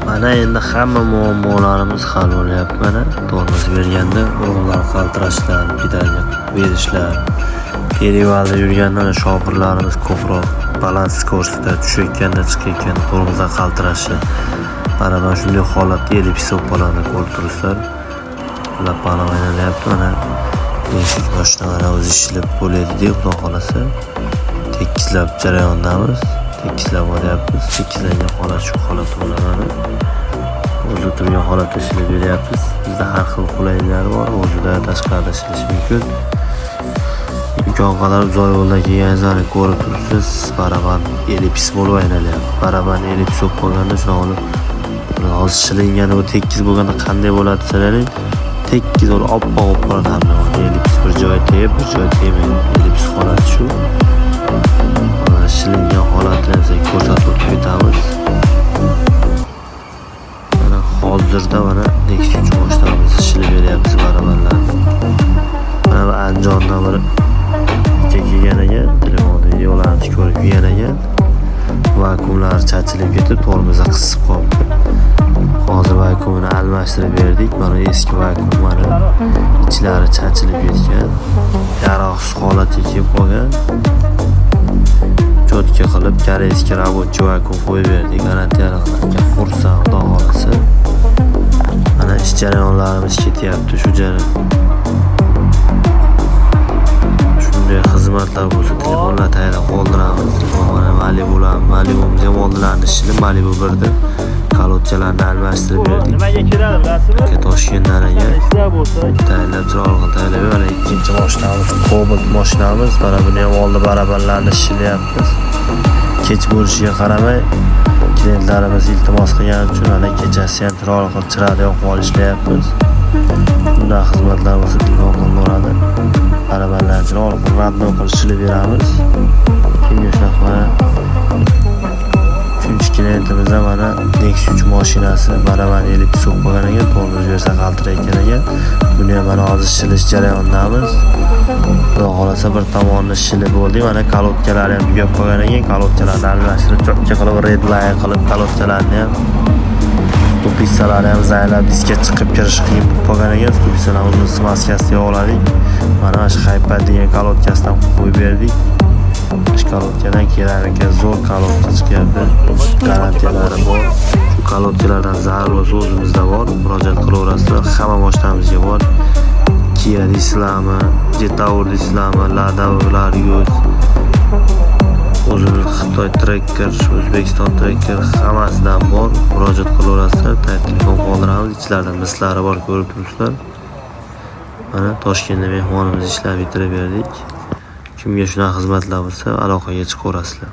Mana endi hamma muammolarimiz hal bo'lyapti mana. Tormoz berganda o'g'illar qaltirashlar, pedalga berishlar. Перевал da yurganda mana shofirlarimiz ko'proq balans ko'rsatadi, tushayotganda, chiqayotganda tormozdan qaltirashi. Mana shunday holatda elipis bo'lib qoladi, ko'rib turibsizlar. Lapani aylanyapti mana. Eshik mashina mana o'zi ishilib bo'ladi, xudo xohlasa. Tekizlab jarayondamiz. Tekizlab boryapmiz. Tekizlangan holat shu holat bo'ladi mana. O'zi turgan holatda ishlab beryapmiz. Bizda har xil qulayliklar bor. O'zida tashqarida ishlash mumkin. Imkon qadar uzoq yo'ldan kelganingizda ko'rib turibsiz, baraban elipis bo'lib aylanyapti. Baraban elipis bo'lib qolganda shunaqa bo'lib, hozir shilingani bu tekis bo'lganda qanday bo'ladi desalaring, tekis bo'lib oppoq bo'lib qoladi hamma yoq. Elipis bir joyi tegib, bir joyi tegmaydi. Elipis holati shu. Mana shilingan holatini sizga ko'rsatib o'tib ketamiz. Mana hozirda mana Nexia 3 mashinamizni shilib beryapmiz barabanlarni. Mana bu Andijondan bir aka kelgan ekan, telefonda videolarni ko'rib kelgan ekan. Vakuumlari chachilib ketib, tormozni qisib qolibdi. Hozir vakuumini almashtirib berdik. Mana eski vakuum mana ichlari chachilib ketgan. Yaroqsiz holatga kelib qolgan. Чётко qilib корейский рабочий vakuum qo'yib berdik. Garantiyali aka xursand, xudo xohlasa. Mana ish jarayonlarimiz ketyapti shu jarayon. Shunday xizmatlar bo'lsa telefonlar tayyorlab qoldiramiz. Telefon mana Malibular, Malibumiz ham oldilarini ishilib Malibu 1'da kolodkalarni almashtirib berdik. Nimaga kiradi bilasizmi? Aka Toshkentdan aka Ishlar bo'lsa, tayyorlab chiroyli qilib tayyorlab mana ikkinchi mashinamiz Cobalt mashinamiz. Mana buni ham oldi barabanlarni ishilyapmiz. Kech bo'lishiga qaramay klientlarimiz iltimos qilgani uchun mana kechasi ham chiroyli qilib chiroyli yoqib olib ishlayapmiz. Bunday xizmatlar bo'lsa telefon qilaveradi. Barabanlarni chiroyli qilib родной qilib ishilib beramiz. Kimga shunaqa mana uchinchi klientimiz ham mana Nexia 3 mashinasi baraban elipis bo'lib qolgan ekan, tormoz bersa qaltirayotgan ekan. Buni ham mana hozir shilish jarayonidamiz. Xudo xohlasa bir tomonni shilib bo'ldik. Mana kolodkalari ham tugab qolgan ekan. Kolodkalarni almashtirib, чётко qilib, red line qilib kolodkalarni ham ступица lari ham zaylab diska chiqib kirish qiyin bo'lib qolgan ekan. Ступица larni o'zimiz смазка sida yog'ladik. Mana shu Hyper degan kolodkasidan qo'yib berdik. Shu kolodkadan keramika zo'r kolodka chiqyapti. Garantiyalari bor. Shu kolodkalardan zarur bo'lsa o'zimizda bor. Murojaat qilaverasizlar. Hamma mashinamizga bor. Kia deysizlarmi, Jetour deysizlarmi, Lada Largus, o'zimiz Xitoy Tracker, O'zbekiston Tracker hammasidan bor. Murojaat qilaverasizlar. Telefon qoldiramiz. Ichlarida mislari bor, ko'rib turibsizlar. Mana Toshkentda mehmonimiz ishlab bitirib berdik. Kimga shunaqa xizmatlar bo'lsa, aloqaga chiqaverasizlar.